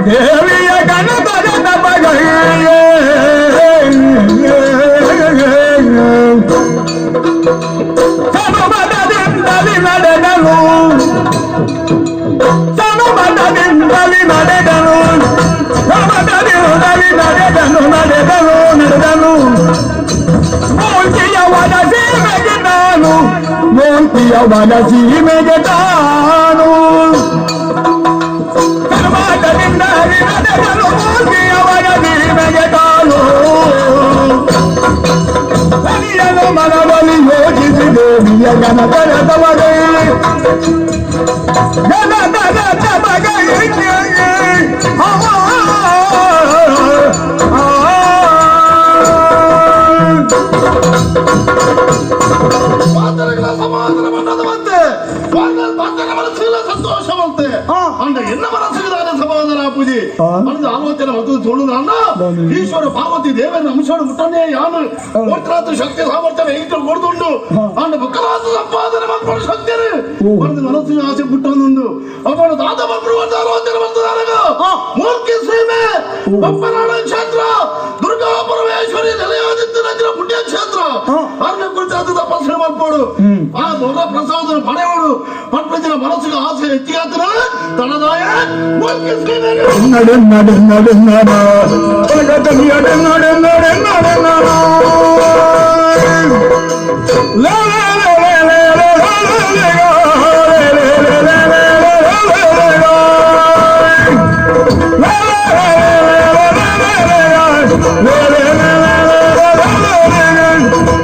ದೇವಿಯ ಗಣಪದ ಬಗೆಯೇ ಸನುಮದದಿಂದಲಿ ನಡೆದನು, ಸನುಮದದಿಂದಲಿ ನಡೆದನು, ಸಮದದಿಂದಲಿ ನಡೆದನು, ನಡೆದನು, ನಡೆದನು. ಮೂರ್ತಿಯವನ ಸೀಮೆಗೆ ತಾನು, ಮೂರ್ತಿಯವನ ಸೀಮೆಗೆ ತಾನು. ಸನ್ಮಾನದಿಂದಲಿ ನಡೆದನು, ಮೂರ್ತಿಯವನ ಸೀಮೆಗೆ ತಾನು. ಹರಿಯನು ಮನವಲಿ ಯೋಜಿಸಿ ದೇವಿಯ ಗಣತರತವಗೈ, ಗಣತರತವಗೈ. ಪಾತ್ರಗಳ ಸಮಾಧಾನ பண்ணது வந்து ಪಾತ್ರ ಮನಸ್ಸಿಲ್ಲ ಸಂತೋಷ ಬಂತೆ. ಅಂಡ ಎನ್ನ ಮನಸ್ಸಿಗೆ ದಾನ ಸಮಾಧಾನ ಪೂಜೆ ಅಂದ ಆಲೋಚನೆ ಮತ್ತು ತೋಳುದಣ್ಣ. ಈಶ್ವರ ಪಾರ್ವತಿ ದೇವರ ಅಂಶೋಡು ಮುಟ್ಟನೆ ಯಾನು ಒಟ್ರಾತು ಶಕ್ತಿ ಸಾಮರ್ಥ್ಯ ಹೇಗೆ ಕೊಡ್ದುಂಡು. ಅಂಡ ಬಕ್ಕಲಾತ ಸಂಪಾದನೆ ಮಾಡ್ಕೊಂಡು ಶಕ್ತಿ ಒಂದು ಮನಸ್ಸಿನ ಆಸೆ ಪುಟ್ಟೊಂದುಂಡು. ಅವನು ದಾದ ಬಂದ್ರು ಒಂದು ಆಲೋಚನೆ ಬಂತು. ಮೂರ್ತಿ ಸೀಮೆ ಬಪ್ಪನಾಡ ಕ್ಷೇತ್ರ ದುರ್ಗಾ ಪರಮೇಶ್ವರಿ ನೆಲೆಯಾದಿತ್ತು ನಂಜಿನ ಪುಣ್ಯಕ್ಷೇತ್ರ. ಅರಣ್ಯ ಕುರಿತಾದ ತಪಸ್ಸು ಮಾಡ್ಬೋದು. ಆ ದೊಡ್ಡ ಪ್ರಸಾದ ಪಡೆಯೋಡು ಪಟ್ಪದಿನ ಮನಸ್ಸಿಗೆ ಆಸೆ ಹೆಚ್ಚಿಗಾತ್ರ ತನ್ನದಾಯ ಮೂರ್ತಿ ಸೀಮೆ. ನಡೆ ನಡೆ ನಡೆ ನಡ ನಡೆ ನಡೆ ನಡೆ ನಡೆ ನಡ. ಲೇ ಲೇ ಲೇ ಲೇ ಲೇ ಲೇ ಲೇ ಲೇ ಲೇ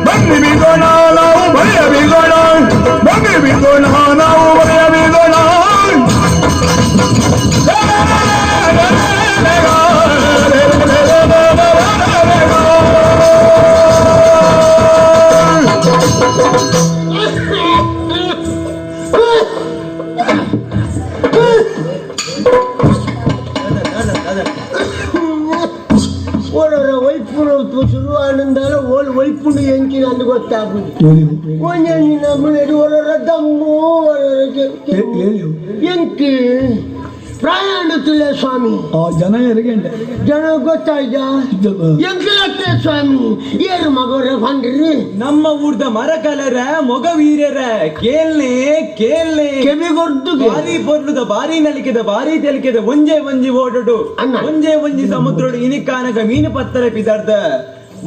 ಬನ್ನಿ ಬಿಗೋಣ ನಾವು ಬಳಿಯ ಬಿಗೋಣ, ಬನ್ನಿ ಬಿಗೋಣ ನಾವು ಬಳಿಯ ಬಿಗೋಣ. ಓಡೋರ ಒಯ್ಪುನ ಶುರುವಾನಂದಾಲ ಓಲ್ ಒಯ್ಪುಂಡು ಎಂಚಿನ ಅಂದು ಗೊತ್ತಾಗುದು. ಒಂಜಿ ನಮ್ಮ ಓಡೋರ ದಮ್ಮು ಓಡೋರ ಎಂಕಿ ಪ್ರಾಯಾಂಡ ತುಲೆ ಸ್ವಾಮಿ. ಆ ಜನ ಎರಿಗೆಂಡೆ. ಜನ ಗೊತ್ತಾಯ್ತಾ? ಎಂಕಲತ್ತೆ ಸ್ವಾಮಿ, ಏರು ಮಗೋರ ಫಂಡ್ರಿ. ನಮ್ಮ ಊರ್ದ ಮರಕಲರ ಮೊಗವೀರರ ಕೇಳ್ನೆ ಕೇಳ್ನೆ. ಕೆಬಿಗೊಡ್ದು. ಬಾರಿ ಪೊರ್ಲುದ, ಬಾರಿ ನಲಿಕೆದ, ಬಾರಿ ತೆಲಿಕೆದ ಒಂಜೆ ಒಂಜಿ ಓಡೋಡು. ಅಣ್ಣ. ಒಂಜೆ ಒಂಜಿ ಸಮುದ್ರಡು ಇನಿಕಾನಗ ಮೀನು ಪತ್ತರ ಪಿದಾರ್ದ.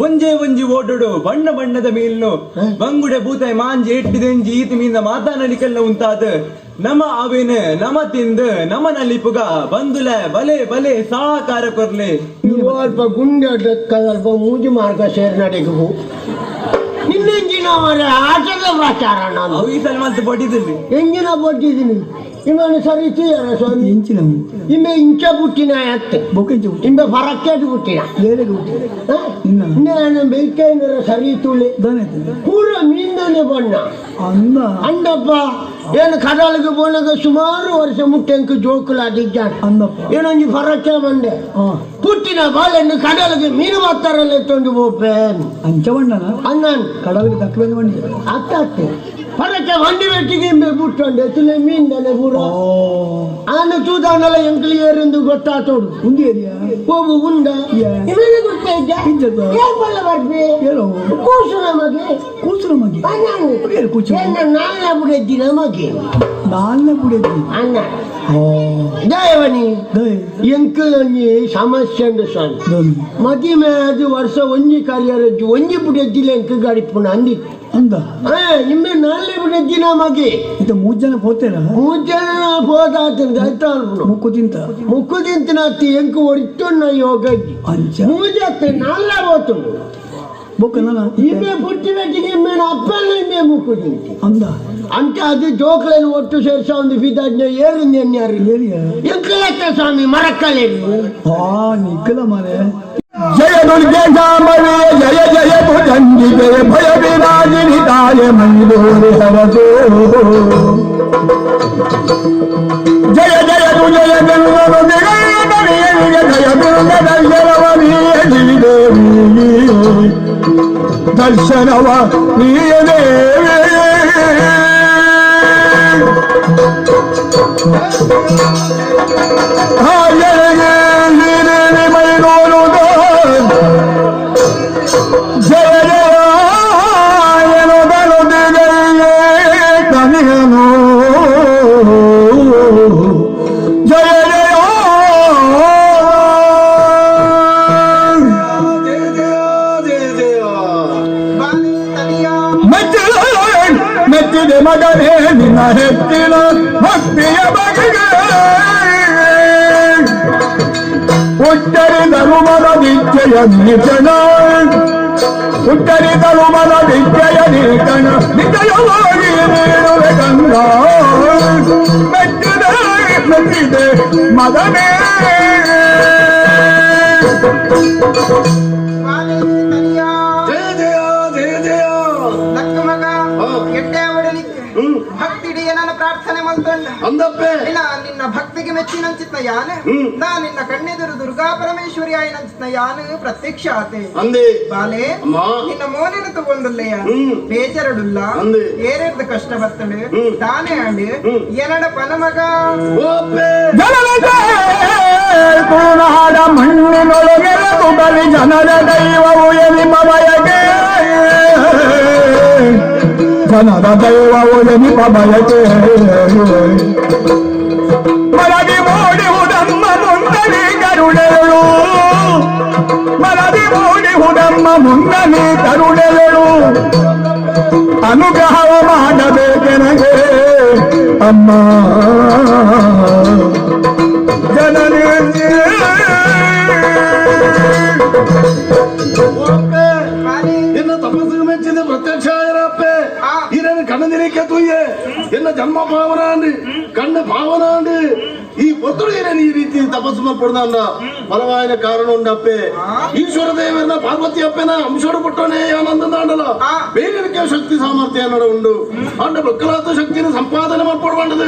ಒಂಜೆ ಒಂಜಿ ಓಡೋಡು ಬಣ್ಣ ಬಣ್ಣದ ಮೀನು ಬಂಗುಡೆ, ಬೂತಾಯಿ, ಮಾಂಜಿ, ಎಟ್ಟಿದೆಂಜಿ ಈತ ಮೀನ ಮಾತಾ ನಲಿಕೆಲ್ಲ ಉಂತಾದ. ನಮ ಅವೇನ ನಮ ತಿಂದು ನಮ ನಲಿಪುಗ ಬಂದುಲೆ ಬಲೆ ಬಲೆ ಸಹಕಾರ ಕೊರ್ಲೆ. ಇವು ಅಲ್ಪ ಗುಂಡೆ ಅಲ್ಪ ಮೂಜಿ ಮಾರ್ಗ ಸೇರ್ ನಡೆಗು ನಿನ್ನೆಂಜಿನ ಮರ ಆಟದ ಪ್ರಚಾರ ನಾನು. ಅವು ಈ ಸಲ ಮತ್ತೆ ಬಡಿದಿಲ್ಲಿ. ಎಂಜಿನ ಬಟ್ಟಿದ್ದೀನಿ ಇವನು ಸರಿ ತೀಯರ ಸ್ವಾಮಿ. ಇಂಚಿನ. ಇಂಬೆ ಇಂಚ ಬುಟ್ಟಿನ ಅತ್ತೆ. ಬೊಕ್ಕೆಂಚ. ಇಂಬೆ ಫರಕ್ಕೇಟು ಬುಟ್ಟಿನ. ಬೇರೆಗೆ. ಇನ್ನ. ನಾನು ಬೆಳ್ಕೈನರ ಸರಿ ತುಳಿ. ದಾನೆ. ಪೂರ ಮೀಂದನೆ ಬಣ್ಣ. ಅಂದ. ಅಂಡಪ್ಪ, ಏನು ಕಡಲಿಗೆ ಪೋನಾಗ ಸುಮಾರು ವರ್ಷ ಮುಟ್ಟೆಂಕು ಜೋಕುಲ ಅದಿದ್ದಾನೆ. ಅಂದಪ್ಪ. ಏನೊಂಜಿ ಫರಕ್ಕೆ ಬಂದೆ. ಪುಟ್ಟಿನ ಬಾಳೆಹಣ್ಣು ಕಡಲಿಗೆ ಮೀನು ಮಾತಾರಲ್ಲ ತೊಂದು ಪೋಪೇನ್. ಅಂಚ ಬಣ್ಣನ. ಅಣ್ಣನ್. ಕಡಲಿಗೆ ತಕ್ಕ ಬಂದ ಬಣ್ಣ. ಅತ್ತ ಅತ್ತೆ ಫರಕ್ಕೆ ಬಂಡಿ ಬೆಟ್ಟಿಗೆ ಇಂಬೆ ಬುಟ್ಟೊಂಡೆ ತುಲೆ ಮೀನ್ದನೆ ಪೂರ. ಆನು ತೂದಾನಲ ಎಂಕ್ಲಿ ಏರೆಂದು ಗೊತ್ತಾತೋಡು. ಉಂದು ಏರಿಯಾ. ಹೋಗು ಉಂಡ. ಇವೆಲ್ಲ ಗೊತ್ತಾಯ್ತಾ? ಇಜ್ಜದ. ಏಪಲ್ಲ ಬರ್ಬಿ. ಏನೋ. ಕೂಸು ನಮಗೆ. ಕೂಸು ನಮಗೆ. ಏನು ಕೂಸು? ಎನ್ನ ನಾಲ್ನ ಬುಡೆದ್ದಿ ನಮಗೆ. ನಾಲ್ನ ಬುಡೆದ್ದಿ. ಅಣ್ಣ ದಯವನಿ. ದಯ. ಎಂಕಲೊಂಜಿ ಸಮಸ್ಯೆ ಉಂಡು ಸ್ವಾಮಿ. ದೊನ್. ಮದಿಮೆ ಅದು ವರ್ಷ ಒಂಜಿ ಕಾರ್ಯರಜ್ಜು ಒಂಜಿ ಬುಡೆದ್ದಿಲ್ಲ ಎಂಕ್ ಗಡಿಪುನ ಅಂದಿ. ಅಂದ. ಇಮ್ಮೆ ನಾಲ್ನೇ ಬುಡೆದ್ದಿ ನಮಗೆ. ಇತ್ತ ಮೂರು ಜನ ಪೋತೇರ. ಮೂರು ಜನ ಪೋದಾತಂದು ಆಯ್ತಾ ಅನ್ಪುನು. ಮುಕ್ಕು ತಿಂತ. ಮುಕ್ಕು ತಿಂತನಾತಿ ಎಂಕ್ ಒರಿತೊನ್ನ ಯೋಗ. ಅಂಚ. ಮೂಜತ್ತೆ ನಾಲ್ನ ಪೋತುಂಡು. ಬೊಕ್ಕ ನಾನು. ಇಮ್ಮೆ ಪುಟ್ಟಿ ಬೆಟ್ಟಿಗೆ ಇಮ್ಮೆ ಅಪ್ಪನ ಇಮ್ಮೆ ಮುಕ್ಕು ತಿಂತಿ. ಅಂದ. ಅಂಚ ಅದು ಜೋಕ್ಲೆನ್ ಒಟ್ಟು ಸೇರ್ಸ ಒಂದು ಫಿದಾಜ್ನ ಏರು ನೆನ್ಯಾರು. ಏರಿಯಾ. ಎಂಕಲತ್ತ ಸ್ವಾಮಿ ಮರಕ್ಕಲೇರು. ಆ ನಿಕ್ಕಲ ಮಾರೆ. ಜಯ ದುರ್ಗೆ ಶಾಂಭವಿ ಜಯ ಜಯ ಭುಜಂಗಿಗೆ ಭಯ ವಿರಾಜಿನಿ ತಾಯ ಮಂಜೂರಿ ಹರಸೋ. ಜಯ ಜಯ ಜಯ ಜಯ ದುರ್ಗ ದರ್ಶನವ ದೇವಿ ದರ್ಶನವ ನೀಯ ದೇವಿ. ಹಾಯೇ. ನಿನ್ನ ಹೆಚ್ಚಿನ ಭಕ್ತಿಯ ಬಗೆಗೆ ಉಚ್ಚರಿದರು ಮನದಿಚ್ಛೆಯ ನೀಚನ ಉಚ್ಚರಿದರು ಮನದಿಚ್ಛೆಯ ನೀಚನ ನಿಜಯವಾಗಿ ನೀಡುವೆ ಗಂಗಾ ಮೆಚ್ಚಿದೆ ಮೆಚ್ಚಿದೆ ಮಗನೇ. ಜಯ ಜಯ ಜಯ ಜಯ. ಲಕ್ಕ ಮಗ ಎಡ್ಡೆ ಅವಡಲಿಕ್ಕೆ ಭಕ್ತಿಡಿಯ ನನ್ನ ಪ್ರಾರ್ಥನೆ ಮಲ್ತೊಂಡ ಅಂದಪ್ಪೆ. ಇಲ್ಲ ನಿನ್ನ ಭಕ್ತಿಗೆ ಮೆಚ್ಚಿನಂಚಿತ್ನ ಯಾನ ನಾ ನಿನ್ನ ಕಣ್ಣೆದುರು ದುರ್ಗಾ ಪರಮೇಶ್ವರಿ ಆಯಿನಂಚಿತ್ನ ಯಾನು ಪ್ರತ್ಯಕ್ಷ ಆತೆ. ಅಂದೆ. ಬಾಲೆ ಅಮ್ಮ. ನಿನ್ನ ಮೋನೆನ ತಗೊಂಡುಲ್ಲೆಯ ಬೇಜರಡುಲ್ಲ. ಅಂದೆ. ಏರೇರ್ದ ಕಷ್ಟ ಬರ್ತಳು ತಾನೇ ಆಂಡು ಎನಡ ಪನಮಗ. ಓಪೆ. ಜನರ ತುಳುನಾಡ ಮಣ್ಣಿನೊಳಗೆರೆದು ಬಲಿ ಜನರ ದೈವವು ಎನಿಪ ಬಯಕೆ ಜನರ ದೈವವು ಎನಿಪ ಬಯಕೆ ಮರದಿ ಮೂಡಿಹುದಮ್ಮ ಮುಂದಲಿ ಕರುಣೆಳು ಮರದಿ ಮೂಡಿಹುದಮ್ಮ ಮುಂದಲಿ ಕರುಣೆಳು ಅನುಗ್ರಹವ ಮಾಡಬೇಕೆನಗೆ ಅಮ್ಮ ಜನನಿ. ಓಪೆ. ಬಾಲೆ ಎನ್ನ ತಪಸ್ಸಿಗೆ ಮೆಚ್ಚಿದ ಪ್ರತ್ಯಕ್ಷ ಆಯರಪ್ಪೆ. ಈರನ್ನು ಕಣ್ಣು ತೂಯೆ ಎನ್ನ ಜನ್ಮ ಭಾವನಾಂಡು ಕಣ್ಣು ಭಾವನಾಂಡು ಈ ಒತ್ತಡು ಏನೇನು ಈ ರೀತಿ ತಪಸ್ಸು ಮಾಡ್ಕೊಡ್ದ ಬಲವಾಯಿನ ಕಾರಣ ಉಂಡಪ್ಪೆ. ಈಶ್ವರ ದೇವರನ್ನ ಪಾರ್ವತಿ ಅಪ್ಪೆನ ಅಂಶೋಡು ಪುಟ್ಟೋನೆ ಆನಂದ ಬೇರೆ ಶಕ್ತಿ ಸಾಮರ್ಥ್ಯ ಅನ್ನೋಡ ಉಂಡು ಅಂಡ ಬಕ್ಕಲಾದ ಶಕ್ತಿನ ಸಂಪಾದನೆ ಮಾಡ್ಕೊಡ್ಬಂಡದು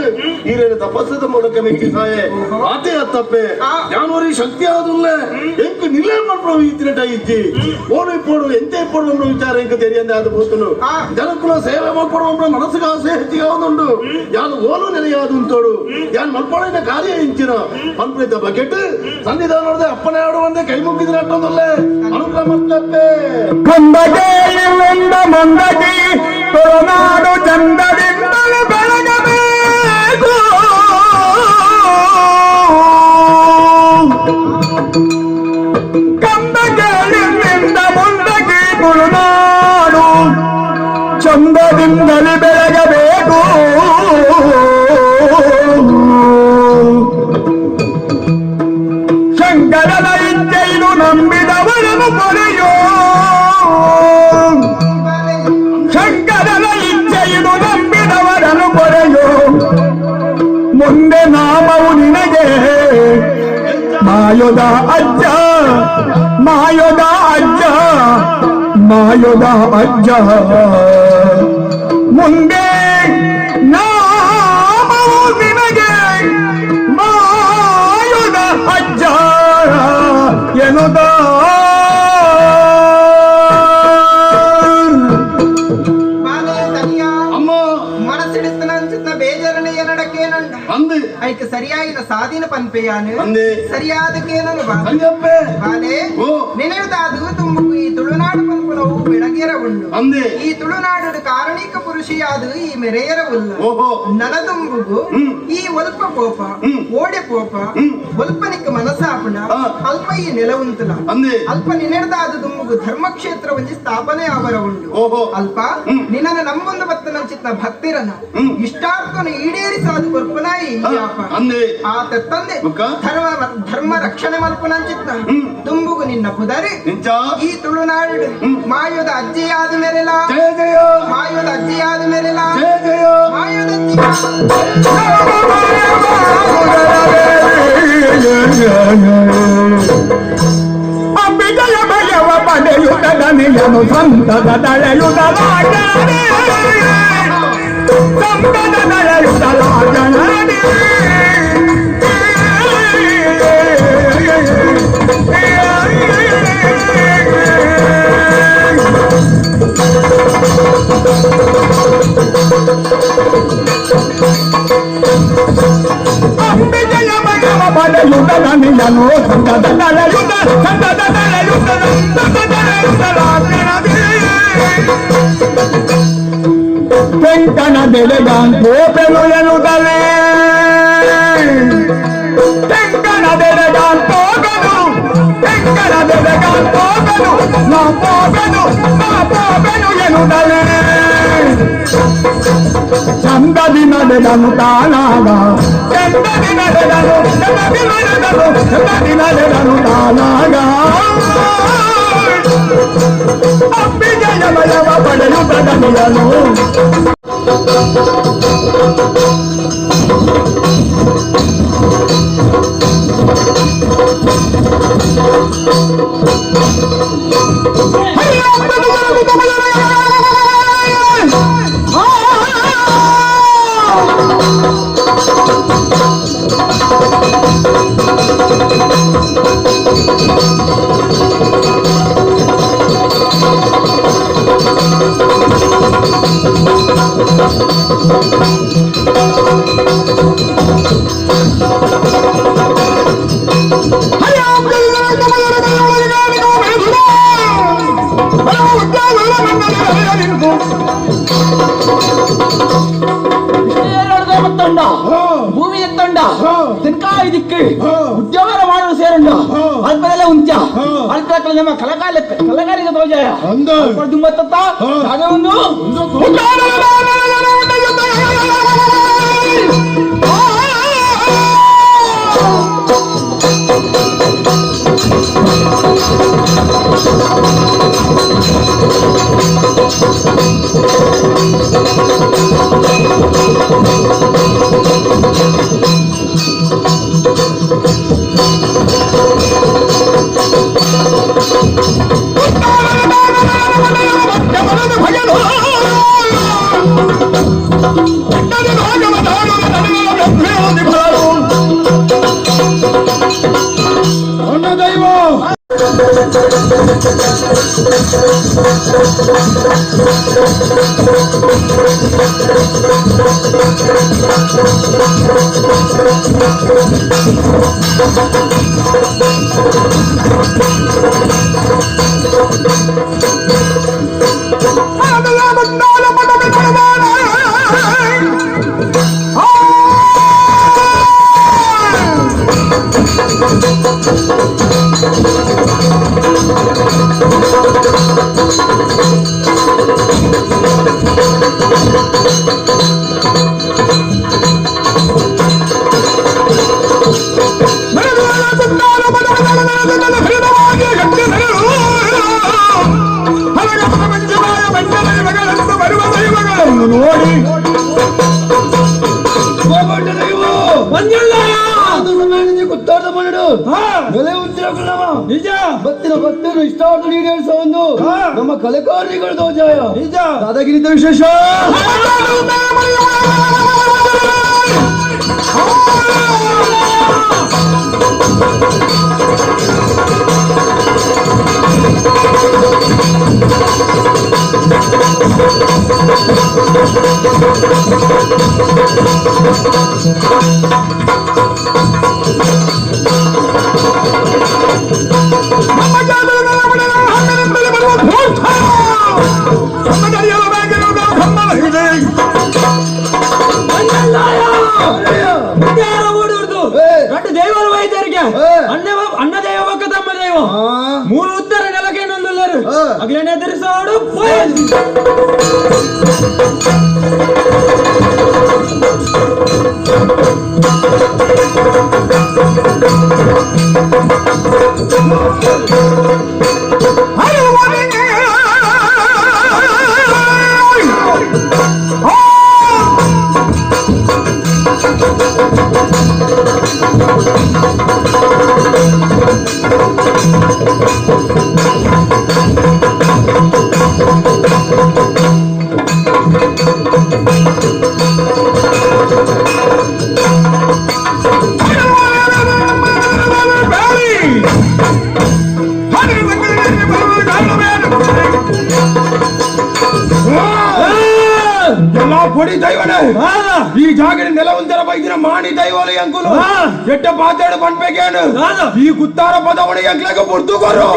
ಈರೇನು ತಪಸ್ಸದ ಮೂಲಕ ಮೆಚ್ಚಿ ಸಾಯೆ ಆತೆ ಅತ್ತಪ್ಪೆ. ಯಾನೋರಿ ಶಕ್ತಿ ಆದುಲ್ಲ ಎಂಕು ನಿಲ್ಲೇ ಮಾಡ್ಕೊಡು ಈ ತಿರಟ ಇಜ್ಜಿ ಓಡು ಇಪ್ಪೋಡು ಎಂತ ಇಪ್ಪೋಡು ಅನ್ನೋ ವಿಚಾರ ಎಂಕು ತೆರಿಯಂದೆ ಆದ ಪೋತುನು ಜನಕ್ಕುಲ ಸೇವೆ ಮಾಡ್ಕೊಡುವ ಮನಸ್ಸಿಗೆ ಆಸೆ ಹೆಚ್ಚಿಗೆ ಉಂಡು ಯಾನು ಓಲು ನೆಲೆಯಾದ ಉಂಟೋಡು ಯಾನ್ ಮಲ್ಪೊಳಿನ ಕಾರ್ಯ ಇಂಚಿನ ಪನ್ಪ್ರಿತ ಬಕೆಟ್ ಸನ್ನಿಧಾನದ ಅಪ್ಪನೇ ಆಡುವಂತೆ ಕೈ ಮುಗಿದ ನಟ್ಟೊಂದಲ್ಲೇ ಅನುಗ್ರಹ ಮಾಡ್ತಪ್ಪೆ. ಕಂದಕೇಳಿಂದ ಮಂದಗಿ ತುಳುನಾಡು ಚಂದದಿಂದಲೂ ಬೆಳಗಬೇಕು ಕಂದಕೇಳಿಂದ ಮುಂದಗಿ ತುಳುನಾಡು ಚಂದದಿಂದಲೇ ಬೆಳಗಬೇಕು ಶಂಕರನ ಇಚ್ಛೆಯನ್ನು ನಂಬಿದವರನ್ನು ಕೊರೆಯೋ ಶಂಕರನ ಇಚ್ಛೆಯನ್ನು ನಂಬಿದವರನ್ನು ಕೊರೆಯೋ ಮುಂದೆ ನಾಮವು ನಿನಗೆ ಮಾಯೋದ ಅಜ್ಜ ಮಾಯೋದ ಅಜ್ಜ ಮಾಯೋದ ಅಜ್ಜ ಮುಂದೆ ನಾಮವು ನಿನಗೆ ಮಾಯೋದ ಅಜ್ಜ ಎನ್ನುತ್ತ. ಬಾಲೆ ತನಿಯ. ಅಮ್ಮ. ಮನಸ್ಸಿಡಿಸ್ತನ ಅಂಚಿತ್ನ ಬೇಜಾರನೆ ಎನಡಕ್ಕೇನಂಡ ಅಂದು. ಐಕ್ ಸರಿಯಾಗಿನ ಸಾದಿನ ಪನ್ಪೆಯಾನು ಅಂದೆ. ಸರಿಯಾದಕ್ಕೇನನು ಬಾ. ಸರಿಯಪ್ಪೆ. ಬಾಲೆ. ಓ. ನಿನೆದಾದು ತುಂಬು ಈ ತುಳುನಾಡು ಪನ್ಪುನವು ಬೆಳಗೆರ ಉಂಡು. ಅಂದೆ. ಈ ತುಳುನಾಡು ಕಾರಣಿಕ ಪುರುಷಿಯಾದು ಈ ಮೆರೆಯರ ಉಲ್ಲ. ಓಹೋ. ನನದುಂಬುಗು ಈ ಒಲ್ಪ ಕೋಪ ಓಡೆ ಕೋಪ ಒಲ್ಪನಿಕ್ ಮನಸಾಪುಣ ಅಲ್ಪ ಈ ನೆಲ ಉಂತುಲ. ಅಂದೆ. ಅಲ್ಪ ನಿನೆರ್ದಾದು ದುಂಬುಗು ಧರ್ಮಕ್ಷೇತ್ರ ಒಂಜಿ ಸ್ಥಾಪನೆ ಅವರ ಉಂಡು. ಓಹೋ. ಅಲ್ಪ ನಿನ್ನನ ನಮ್ಮೊಂದು ಬತ್ತನಂಚಿತ್ನ ಭಕ್ತಿರನ ಇಷ್ಟಾರ್ಥನ ಈಡೇರಿಸಾದು ಕೊರ್ಪುನಾಯಿ ಈ ಅಪ್ಪ. ಅಂದೆ. ಆ ತಂದೆ ಬುಕ್ಕ? ಧರ್ಮ ಧರ್ಮ ರಕ್ಷಣೆ ಮಲ್ಪುನಂಚಿತ್ನ ತುಂಬುಗು ನಿನ್ನ ಪುದರಿ ಇಂಚ ಈ ತುಳುನಾಡು ಮಾಯೋದ ಅಜ್ಜಿಯಾದ ಮೇರೆಲ ಜಯ ಜಯ ಮಾಯೋದ ಅಜ್ಜಿಯಾದ ಮೇರೆಲ ಜಯ ಜಯ ಮಾಯೋದ ಅಜ್ಜಿ. ಅಂಬಿಕೆಯ ಭಯವ ಪಡೆಯುತ್ತ ದನಿಯನು ಸಂತದ ತಳೆಯುತ್ತಲಾಗಣೆ ಸಂತದ ತಳೆಯುತ್ತಲಾಗಣೆ ಅಂಬಿಕೆಯ ಭಯವ ಪಡೆಯುತ್ತ ದನಿಯನು ಸಂತದ ತಳೆಯುತ್ತ ಸಂತದ ತಳೆಯುತ್ತ ಸಂತದ ತಳೆಯುತ್ತಲಾಗಣೆ ತೆಂಕಣ ಬೆಳೆಗಾನ್ ಪೋಪೆನು ಎನ್ನುತ್ತಲೇ ತೆಂಕಣ ಬೆಳೆಗಾನ್ ಪೋಗನು ತೆಂಕಣ ಬೆಳೆಗಾನ್ ಪೋಗನು ನಾ ಪೋಗನು ನಾ ಪೋಗನು ಎನ್ನುತ್ತಲೇ ಚಂದದಿ ನಡೆದನು ತಾನಾಗ, ಚಂದದಿ ನಡೆದನು, ಚಂದದಿ ನಡೆದನು, ಚಂದದಿ ನಡೆದನು ತಾನಾಗ. ಅಂಬಿಗೆಯ ಮಯವ ಪಡೆಯುತ್ತ ದಣಿಯನು. ಭೂಮಿ ಎತ್ತೊಂಡ ತೆನ್ಕಾಯಿ ದಿಕ್ಕು ಉದ್ಯೋಗ ಮಾಡಲು ಸೇರುಂಡ ಅಲ್ಪದೆಲ್ಲ ಉಂಚ ಅಲ್ಪದಕ್ಕಲ್ಲ ನಮ್ಮ ಕಲಕಾಲ ಕಲಕಾಲಿಕ ತೋಜಾಯ ದುಂಬತ್ತ ಅದೇ ಒಂದು. ನೋಡಿ. ನಿಜ. ಭಕ್ತಿನ ಭಕ್ತರು ಇಷ್ಟಾರ್ಥ ಈಡೇರಿಸುವ ಒಂದು ನಮ್ಮ ಕಲೆಕಾರಿಗಳು ದೋಜಾಯ. ನಿಜ. ದಾದಾಗಿರಿತ ವಿಶೇಷ. ಗಂಡು ದೇವರು ವೈದ್ಯರಿಗೆ ಅಣ್ಣ ಅಣ್ಣ ದೈವ ಬಕ್ಕ ತಮ್ಮ ದೈವ ಮೂರು ಉತ್ತರ ನೆಲಕ್ಕೆ ನೊಂದುಲ್ಲರು ಅಗ್ಲೇನೆ ಎದುರಿಸೋಡು. ಎಲ್ಲ ಪೊಡಿ ದೈವನೇ, ಈ ಜಾಗದ ನೆಲವಂತರ ಬೈದಿನ ಮಾಣಿ ದೈವಲ ಅಂಕುಲು ಎಟ್ಟ ಪಾತಾಡು ಪನ್ಪೇಕೇನು ಈ ಕುತ್ತಾರ ಪದವಣಿ ಅಂಕ್ಲಾಗ ಪುರ್ತುಕೋರು.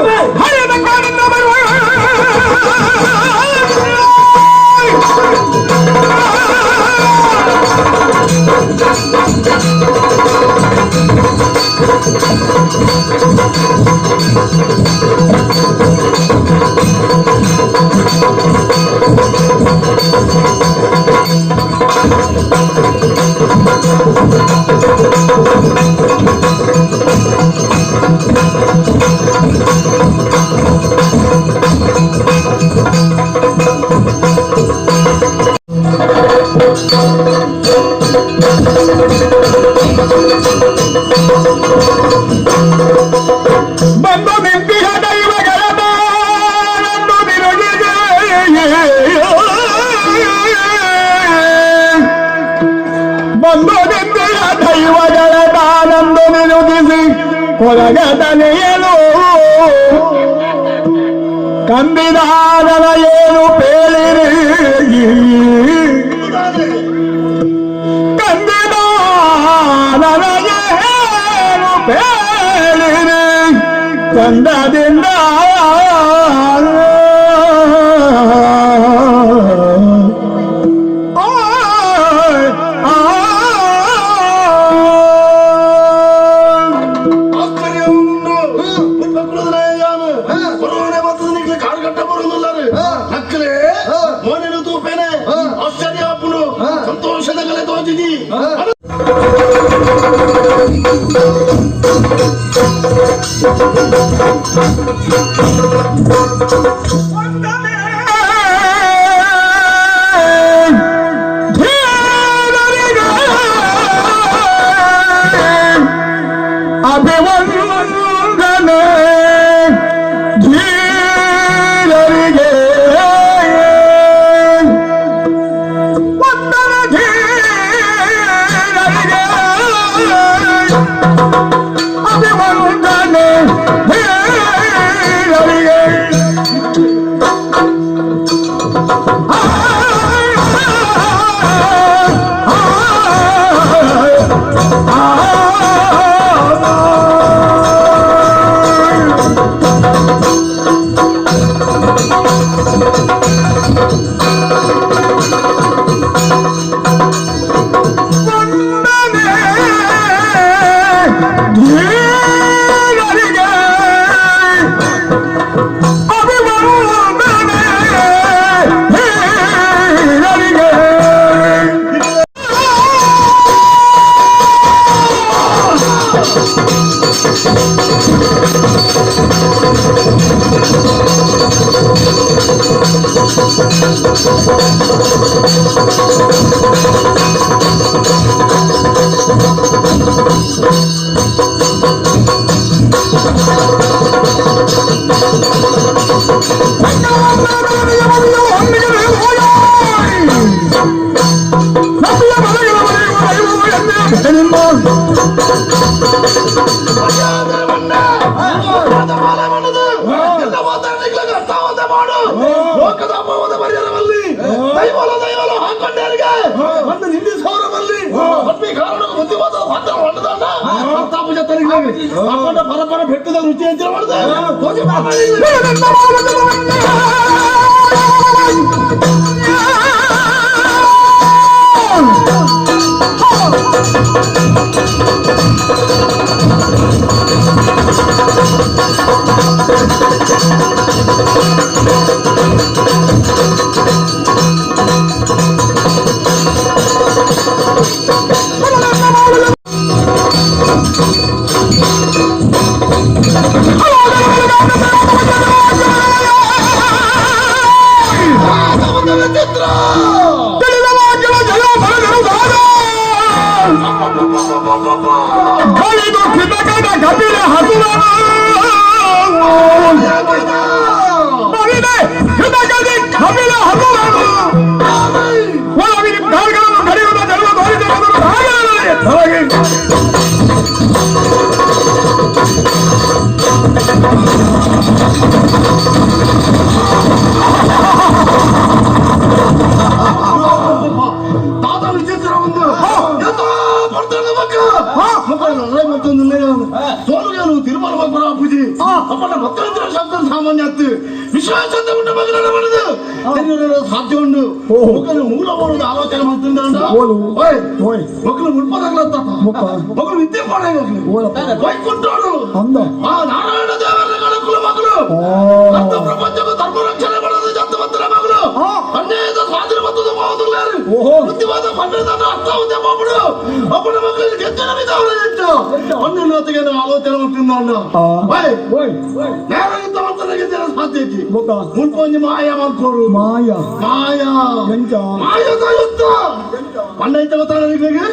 ಬಂದು ನಿಂತಿಹ ದೈವಗಳ ಬಾಳನ್ನು ನಿನಗಿದೆ. ಬಂದು ನಿಂತಿಹ ದೈವಗಳ ತಾನಂದು ನಿರುಗಿಸಿ ಕೊರಗದನೆಯಲು ಕಂಬಿದಾನನ ಏನು ಪೇಳಿರಿ, ಕಂದಿದಾನನ ಏನು ಪೇಳಿರಿ ಚಂದದಿಂದ. ಆಶ್ಚರ್ಯ ಉಂಡು. ಮಕ್ಕಳು ಕೊರೋನೆ ಮತ್ತು ನಿಕ್ಲೆ ಕಾಡು ಕಟ್ಟ ಬರುವುದಿಲ್ಲಾರು. ನಕ್ಕಲೆ ಮೋನೆನು ತೂಪೇನೆ ಆಶ್ಚರ್ಯ ಅಪ್ಪನು ಸಂತೋಷದ ಕಲೆ ತೋಚಿದಿ. ಅಭಿವಂದನೆ ಧೀರರಿಗೆ, ವಂದನೆ ಧೀರರಿಗೆ, ಅಭಿವಂದನೆ ಧೀರರಿಗೆ. ಆ ಆ ಆ. ವಂದನೆ ಧೀರರಿಗೆ, ಅಭಿವಂದನೆ ಧೀರರಿಗೆ. ಲೋಕದ ಅಪವಾದ ಪರಿಹಾರವಲ್ಲಿ ದೈವಲ ದೈವಲ ಹಾಕೊಂಡೇರಿಗೆ ಒಂದು ನಿಂದಿ ಸೌರವಲ್ಲಿ ಪತ್ನಿ ಕಾರಣ ಬುದ್ಧಿವಾದ ಪಾತ್ರ ಹೊಂಡದಾಂಡ ತಾಪುಜ ತನಿಗೆ ಹಾಕೊಂಡ ಪರಪರ ಬೆಟ್ಟದ ರುಚಿ ಹಂಚಿನ ಮಾಡಿದೆ. ತಾತ ವಿಚಿತ್ರ ಒಂದು ಸೋಲುಗೇನು ತಿರುಮಲ ಮಕ್ಕಳ ಪೂಜೆ ಅಪ್ಪನ ಭಕ್ತರ ಶಬ್ದ ಸಾಮಾನ್ಯ ವಿಶ್ವಾಸ ಮಾಡಿದು ಸಾಧ್ಯ ಉಂಟು. ಮೂಲ ಬೋರುದು ಆಲೋಚನೆ ಮಾಡ್ತಿಂದ ಮಕ್ಕಳು ಮುಲ್ಪದಾಗ್ಲತ್ತ ಮಕ್ಕಳು ವಿದ್ಯೆ ಪಾಡ ವೈಕುಂಠರು ಆ ನಾರಾಯಣ ದೇವರ ಗಣಕುಲ ಮಕ್ಕಳು ಅರ್ಧ ಪ್ರಪಂಚಕ್ಕೂ ಧರ್ಮ ರಕ್ಷಣೆ ಮಾಡೋದು ಜಂತ ಮಂತ್ರ ಮಗಳು ಅನ್ಯಾಯದ ಸ್ವಾಧೀನ ಮತ್ತು ಬುದ್ಧಿವಾದ ಪಂಡಿತ ಅರ್ಥ ಹೋಗ್ಬಿಡು. ಅಪ್ಪನ ಮಕ್ಕಳಿಗೆ ಗೆಜ್ಜನ ಬಿದ್ದವರ. ಅಣ್ಣನ ಆಲೋಚನೆ ಮಾಡ್ತಿದ್ದ. ಓಯ್. ನೇರ ಯುದ್ಧ ಮಾಡ್ತಾರೆ ಸಾಧ್ಯ ಐತಿ. ಬೊಕ್ಕ? ಮುಲ್ಪ ಒಂಜಿ ಮಾಯ ಮಾಡ್ಕೋರು. ಮಾಯ? ಮಾಯ. ಎಂಚ? ಮಾಯದ ಯುದ್ಧ ಪಂಡ ಐತೆ ಗೊತ್ತಾ ನಿಮಗೆ?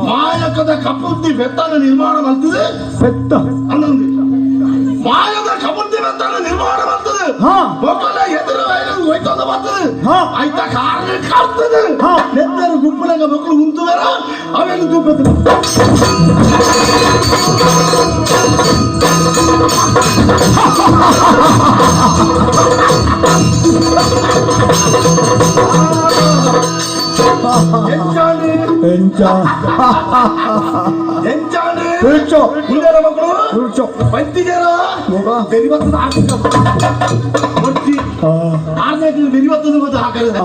ಮಾಯಕದ ಕಪುದ್ದಿ ಬೆತ್ತನ ನಿರ್ಮಾಣ ಮಾಡ್ತದೆ. ಪೆತ್ತ? ಅನ್ನೊಂದು ಮಾಯದ ಕಬುದ್ದಿ ಬೆತ್ತನ ನಿರ್ಮಾಣ ಮಾಡ್ತದೆ. ಮೊಕಲ ಎದುರು ಹೋಯ್ತೊಂದು ಬರ್ತದೆ. ಆಯ್ತಾ ಕಾರಣ ಕಾಡ್ತದೆ. ನೆತ್ತರು ಗುಂಪುನಾಗ ಮಕ್ಕಳು ಉಂತುದಾರ ಅವೆಲ್ಲ ತೂಪದ. ಎಂಚಾಂಡಿ? ಎಂಚ? ಎಂಚಾಂಡಿ? ಕೂರ್ಚೋ. ಉಂಡಾರ ಮಕ್ಕಳು? ಕೂರ್ಚೋ. ಪಂತಿಜರ. ಮಗ. ಬೆರಿಬತ್ತದ ಹಾಕಿದ ಒಟ್ಟಿ. ಆರನೇ ಬೆರಿಬತ್ತದ ಗೊತ್ತ ಹಾಕಲ್ಲ.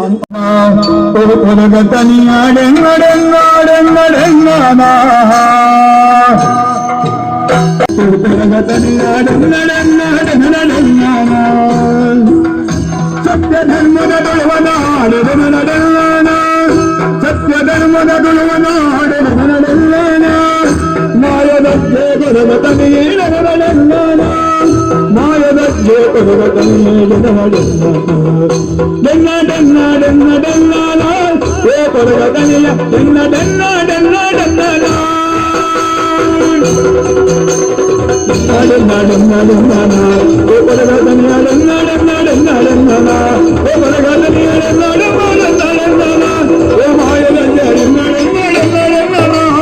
ಸತ್ಯ ಧರ್ಮದ ದುಳುವ ನಾಡು ನಡೆಲ್ಲಣ, ಸತ್ಯ ಧರ್ಮದ ದುಳುವ ನಾಡು ನಡೆಲ್ಲಣ, ಮಾಯದಜ್ಜೆ ಕೊರಗ ತನಿಯೇ ನಡೆಲ್ಲಣ, ಮಾಯದಜ್ಜೆ ಕೊರಗ ತನಿಯೇ ನಡೆಲ್ಲ ಡೆನ್ನ ಡೆನ್ನ ಡೆನ್ನ ಡೆನ್ನ, ಏ ಕೊರಗ ತನಿಯ ಡೆನ್ನ ಡೆನ್ನ ಡೆನ್ನ ಡೆನ್ನ ಡೆನ್ನ ಡೆನ್ನ ಡೆನ್ನ, ಏ ಕೊರಗ ತನಿಯ ಡೆನ್ನ ಡೆನ್ನ ಡೆನ್ನ ಡೆನ್ನ, ಏ ಕೊರಗ ತನಿಯ ಡೆನ್ನ ಡೆನ್ನ ಡೆನ್ನ ಡೆನ್ನ, ಏ ಮಾಯದಜ್ಜೆ ಡೆನ್ನ ಡೆನ್ನ ಡೆನ್ನ ಡೆನ್ನ.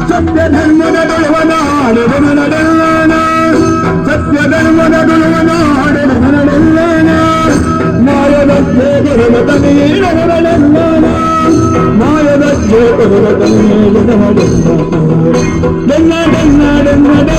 ಸತ್ಯ ಧರ್ಮದ ದುಳುವ ನಾಡು ನಡೆಲ್ಲಣ, ಸತ್ಯ ಧರ್ಮದ ದುಳುವ ನಾಡು ನಡೆಲ್ಲಣ, ಮಾಯದಜ್ಜೆ ಕೊರಗ ತನಿಯೇ ನಡೆಲ್ಲಣ, ಮಾಯದಜ್ಜೆ ಕೊರಗ ತನಿಯೇ ನಡೆಲ್ಲ ಡೆನ್ನ ಡೆನ್ನ ಡೆನ್ನ.